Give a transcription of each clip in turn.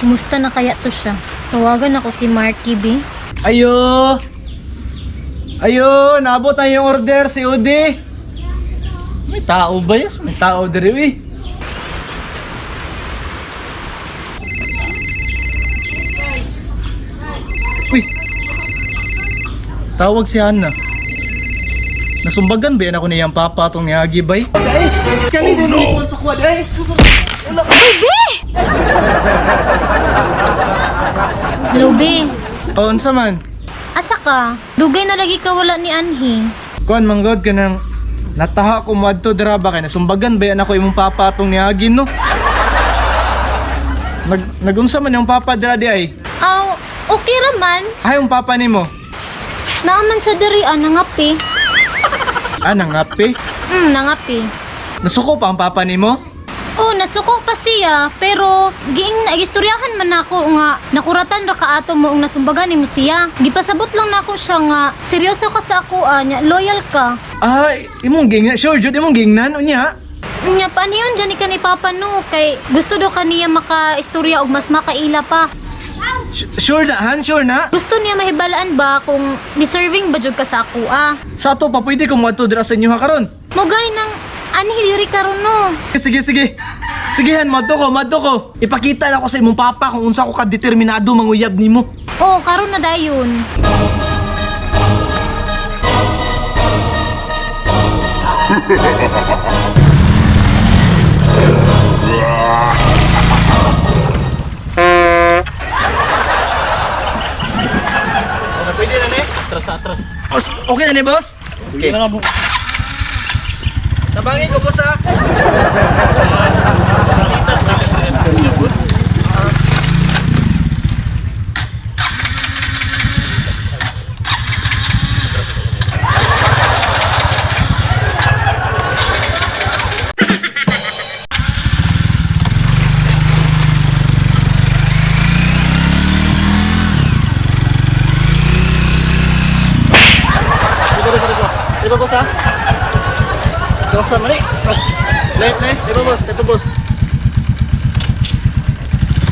Kumusta na kaya to siya? Tawagan ako si Marky B. Ayo! Ayo, naabot na yung order si Udi. May tao ba yes? May tao diri uy. Uy. Tawag si Hana. Nasumbagan ba yan ako niyang papa tong niagi bay? Ay, kanina oh, no. Sa kwad ay. Uy, B! Hello, B. Oh, unsa man? Asa ka? Dugay na lagi ka wala ni Anhi. Kuan manggod ka nang nataha ko moadto dira ba kay nasumbagan ba yan ako imong papa atong niagi no. Nagunsa man yung papa dira di ay. Aw, okay ra man. Ay yung papa nimo. Naaman sa diri ah, nangapi. Ah, nangapi. Nangapi. Nasuko pa ang papa nimo? Oh, nasuko pa siya, pero giing nagistoryahan man nako nga nakuratan ra kaato mo ang nasumbagan nimo siya. Gipasabot lang nako siya nga seryoso ka sa ako ah, nya loyal ka. Ah, imong gingnan, sure jud imong gingnan unya. Nya paano gani ka ni Papa no kay gusto do kaniya makaistorya og mas makaila pa. Sure na han, sure na. Gusto niya mahibalaan ba kung deserving ba jud ka sa ako ah. Sa ato pa pwede ko moadto dira sa inyo ha karon. Mo gani nang anhi diri karon no. Sige sige. Sige han, moadto ko, moadto ko. Ipakita na ko sa imong papa kung unsa ko ka determinado manguyab nimo. Oh, karon na dayon. Okay, pwede na ni? Atras, atras. Okay na ni boss? Okay. Na nga, boss. Tabangin ko boss ha. Dito, dito, dito. Dito, boss, ha? Dosa, mali. Left, left. Dito, boss. Dito, boss.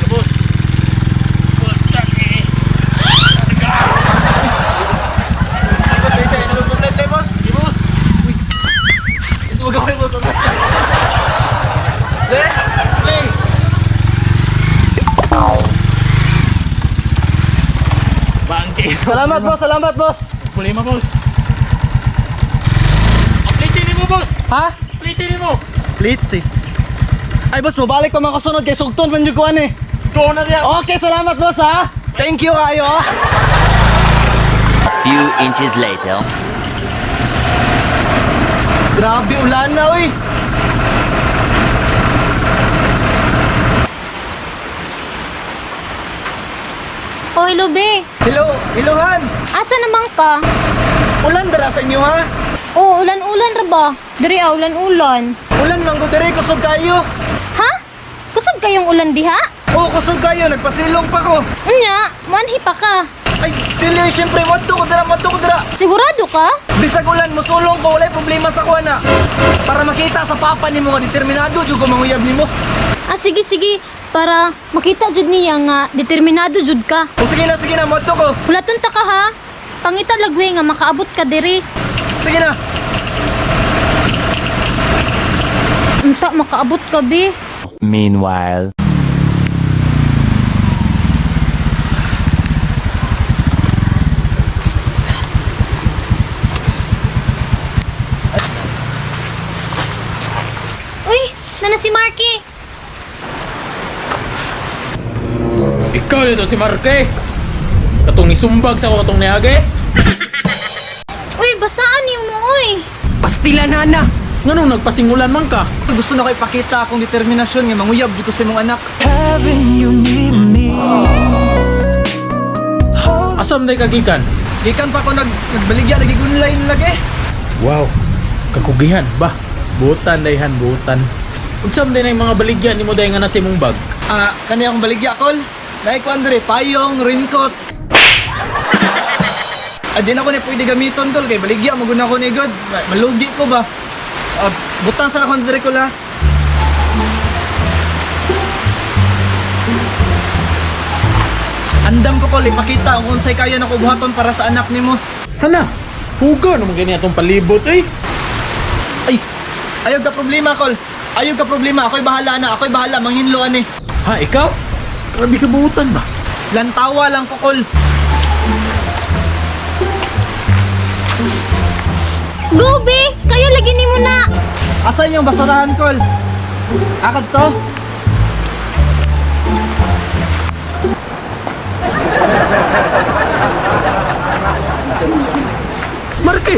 Boss. Boss, taki. Boss, left, left. Boss, left, left, boss. Dito, boss. Uy. Isuwag ako, boss. Left, left. Bangke. Salamat, boss. Salamat, boss. Problema, boss. Uplitin mo, boss. Ha? Uplitin mo. Late, eh. Ay, boss, mabalik pa mga kasunod kay Sugton man yung kuwan, eh. Go na diya. Okay, salamat, boss, ha? Thank you kayo. Few inches later. Grabe, ulan na, uy. Oh, hello be. Hello, hello, Han. Asa naman ka? Ulan dara sa inyo, ha? Oh, ulan-ulan ra ba? Diri ah, ulan-ulan. Ulan man ko diri, kusog kayo. Ha? Kusog kayong ulan diha? Oo, kusog kayo. Nagpasilong pa ko. Unya, manhi pa ka. Ay, dili, siyempre, madto ko dira, madto ko dira. Sigurado ka? Bisag ulan, musulong ko, walay problema sa kuha na. Para makita sa papa nimo nga determinado jud ko manguyab nimo. Ah, sige, sige. Para makita jud niya nga determinado jud ka. O sige na, madto ko. Hulaton ta ka ha. Pangita lagwe nga makaabot ka diri. Sige na. Unta makaabot ka be. Meanwhile. Uy, nana si Marky. Ikaw dito si Marke. Katong isumbag sa ako katong niage. Uy, basaan yung mo uy. Pastila nana. Nganong nagpasingulan man ka? Gusto na ko ipakita akong determinasyon nga manguyab jud ko sa imong anak. Asam day kagikan? Gikan pa ko nagbaligya lagi online lagi. Wow. Kakugihan ba? Butan dayhan butan. Unsam day na yung mga baligya nimo day nga nasa imong bag? Ah, kani akong baligya kol. Naay ko andre payong, raincoat. Ah, di na ko ni pwede gamiton kol kay baligya mo gud na ko ni god. Malugi ko ba? Ah, butang sa akong dire ko la. Andam ko, Kol, ipakita kung unsay kaya nako buhaton para sa anak nimo. Hala, hugaw naman gani atong palibot eh. Ay, ayaw ka problema, Kol. Ayaw ka problema, ako'y bahala na, ako'y bahala, manghinlo ani. Ha, ikaw? Grabe ka buutan ba? Lantawa lang ko, Kol. Go, be! Kayo lagi nimo na! Asan yung basurahan, Kol? Akad to? Marke!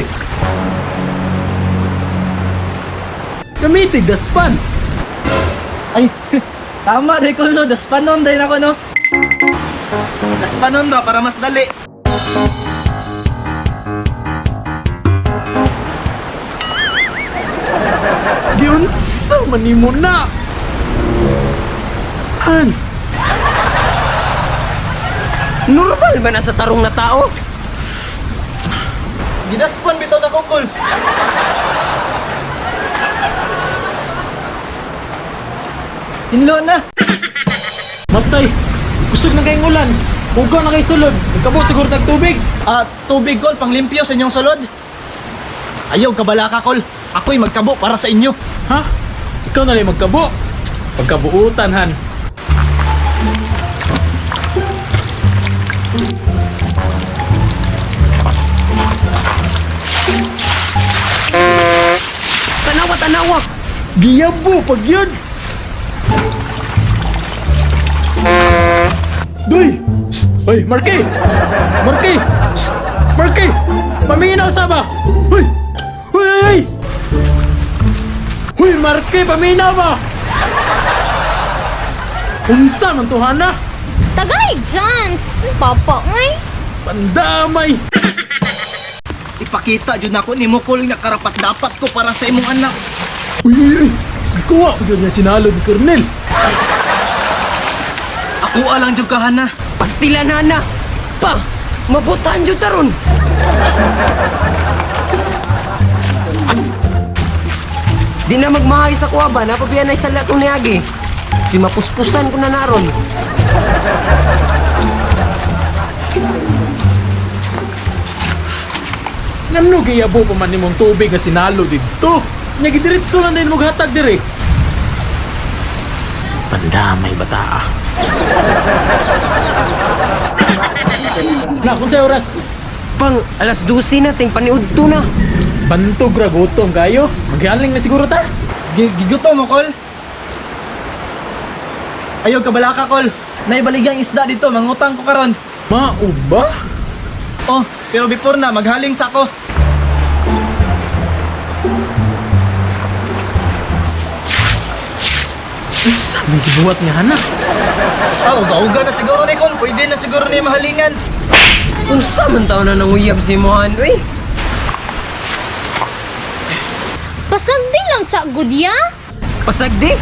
Gamitin daspan! Ay, tama dahil Kol, no? Daspanon dahil ako, no? Daspanon ba? Para mas dali. Giunsa man nimo na! Han! Normal ba na sa tarong na tao? Gidaspan bitaw na ko, Kol. Hinlo na. Matay! Kusog na kayong ulan! Hugaw na kay sulod! Nagkabo siguro tag tubig! Ah, tubig, Kol, panglimpyo sa inyong sulod. Ayaw, kabalaka, Kol. Ako'y magkabo para sa inyo. Ha? Ikaw na lang magkabo! Pagkabuutan, Han! Tanawa, tanawa! Giyabo pag yun! Doy! Psst! Oy, Marky! Marky! Psst! Marky! Paminaw sa ba? Hoy! Hoy, hoy, hoy! Hoy, Marky! Paminaw ba? Unsa man to, Hana? Tagay, Jans! Papa, ay! Pandamay! Ipakita jud nako nimo, Kol, nga karapat dapat ko para sa imong anak. Uy, uy, uy! Gikuha ko yun nga sinalo ni Cornel! Ako lang jud ka, Hana. Pastilan na na! Pa! Mabutan jud taron! Di na magmahay sa kuha ba? Napabiyan na sa latong niyagi. Si mapuspusan ko na naron. Ngano giyabo pa man nimong tubig nga sinalo didto? Nya gidiretso lang din maghatag dire. Pandamay bata ah. Na kung sa oras, Pang alas 12 na, ting paniudto na. bantog ra gutom kayo. Maghaling na siguro ta. Gigutom mo, Kol. Ayaw, kabalaka, Kol. Naibaligyang isda dito, mangutang ko karon. Mao ba? Oh, pero before na, maghaling sa ako. Unsa may gibuhat nga hana? Ah, uga-uga na siguro ni Kol. Pwede na siguro ni mahalingan. Unsa man taon na nanguyab si Mohan, uy? Pasagdi lang sa gudya! Pasagdi!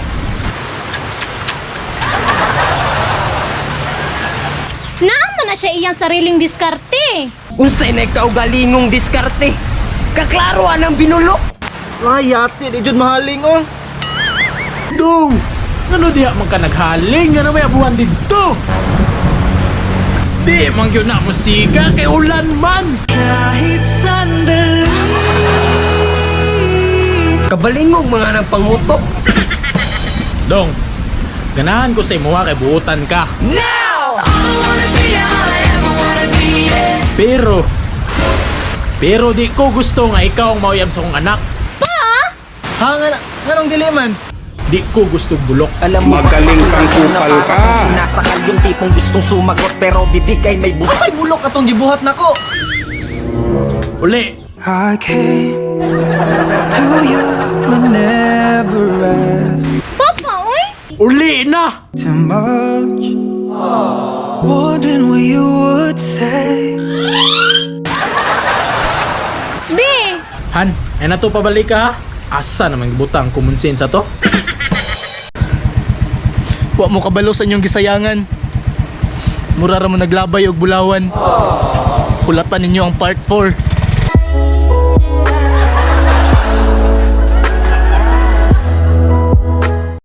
Naama na siya iyang sariling diskarte. Unsay na kaugalingong diskarte? Kaklaro anang binulok! Ay, yati, di jud mahaling, oh. Dong! Ngano diha man ka naghaling? Ngano may abuhan didto? Di man gyud na musika kay ulan man. Kabalingog mga nagpangutok. Dong, ganahan ko sa imuha kay buutan ka. Pero, pero di ko gusto nga ikaw ang mauyab sa kong anak. Ha, nga, nganong dili man? Di ko gusto bulok. Alam mo ba, Magaling kang kupal na ka. parang sinasakal yung tipong gustong sumagot pero bibig ay may busa. Ay, bulok atong gibuhat nako. Uli, I came to you and never asked Papa, oy! uli na! too much. Wondering what you would say. Be! Han, ay na to pabalik ka ha? Asa naman gibutang kumonsen sa to? Wa mo kabalo sa inyong gisayangan. Mura ra mo naglabay og bulawan. Kulatan ninyo ang part 4.